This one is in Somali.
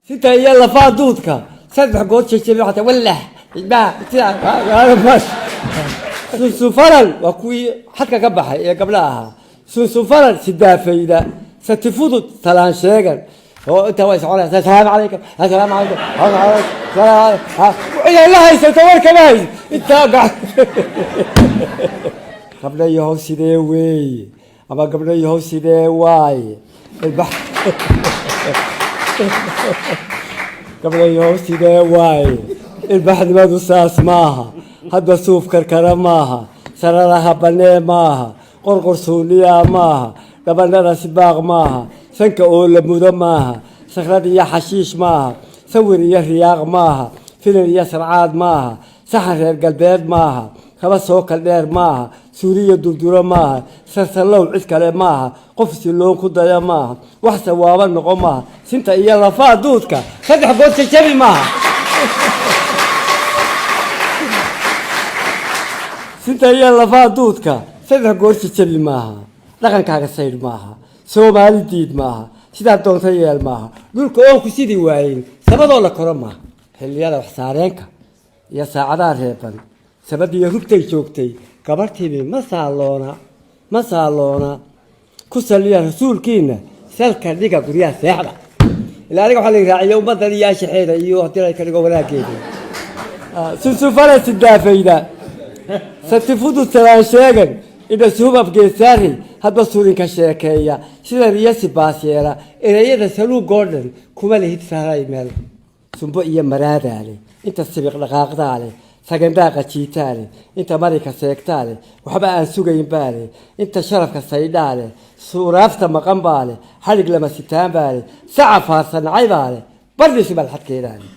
Sinta iyo lafaa duudka saddex goor jejebi xataa wallah ilmaha sidaa. Sunsunfaral waa kuwii xadka ka baxay ee gabdhaha ahaa. Sunsunfaral sidaafayda, satifudud salaan sheegan oo intaa way soconaysaa: "Asalaamu calaykum, asalaamu calaykum, asalaamu calaykum." Inay la haysato war kama hayso intaa gacan. Gabdha yahow sidee weeye ama gabdho yahow sidee waaye? Ilbax gabdha yahow sidee waaye? Ilbaxnimadu saas maaha, hadba suuf karkara maaha, sararaha banee maaha, qorqor suuniyaa maaha, dhabanada sibaaq maaha, sanka oo la mudo maaha, sakrad iyo xashiish maaha, sawir iyo riyaaq maaha, filan iyo sarcaad maaha, saxan reer galbeed maaha, kaba soo kaldheer maaha, suuriya durduro maaha, sarsallow cid kale maaha, qof siloon ku daya maaha, wax sawaaba noqo maaha, sinta iyo lafaa duudka saddex goor jajabi maaha. Sinta iyo lafaa duudka saddex goor jajabi maaha. Dhaqankaaga saydh maaha, Soomaali diid maaha, sidaa doonta yeel maaha, dhulka oon ku sidii waayin sabadoo la koro maaha. Xilliyada wax saareenka iyo saacadaha reeban, sabadiyo rugtay joogtay gabarhtiimi ma saaloona, ma saaloona. Ku saliya rasuulkiina, salka dhiga, guryaha seexda. Ilaa aniga waxaa la raaciya ummaddan iyo anshaxeeda iyo haddii la ka dhigo wanaageeda. Sunsufala sidaafayda, satifudu salaan sheegan, idha suhub afgeesaari, hadba surinka sheekeeya, sidan iyo sibaas yeela, ereyada saluugoo dhan kuma lihid saaray meel. Sumbo iyo maraadaa leh, inta sibiq dhaqaaqdaa leh, sagandaaqa jiitaa leh, inta marika seegtaa leh, waxba aan sugayn baa leh, inta sharafka saydhaa leh, suuraafta maqan baa leh, xadhig lama sitaan baa leh, saca faarsanacay baa leh, bardiisu baa xadkeedaa leh.